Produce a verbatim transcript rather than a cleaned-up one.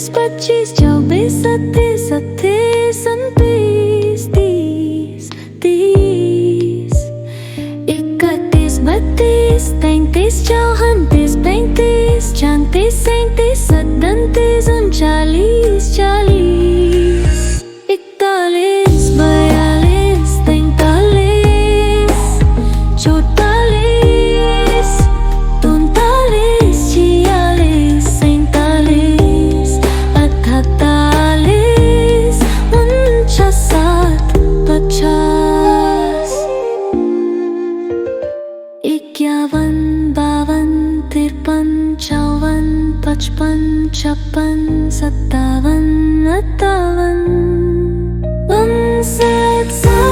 पच्चीस, चौबीस, सत्ताईस, अट्ठाईस, उनतीस, तीस, तीस, इकतीस, बत्तीस, तैंतीस, चौंतीस, पैंतीस, छत्तीस, सैंतीस, सत्ताईस, उनचालीस, चालीस, इकतालीस, बयालीस, तैंतालीस, चौतालीस, तैंतालीस, छियालीस, सैंतालीस, अड़तालीस, उनचास, साठ, पचास, इक्यावन, बावन, तिरपन, चौवन, पचपन, छप्पन, सत्तावन, अट्ठावन, उनसठ, साठ,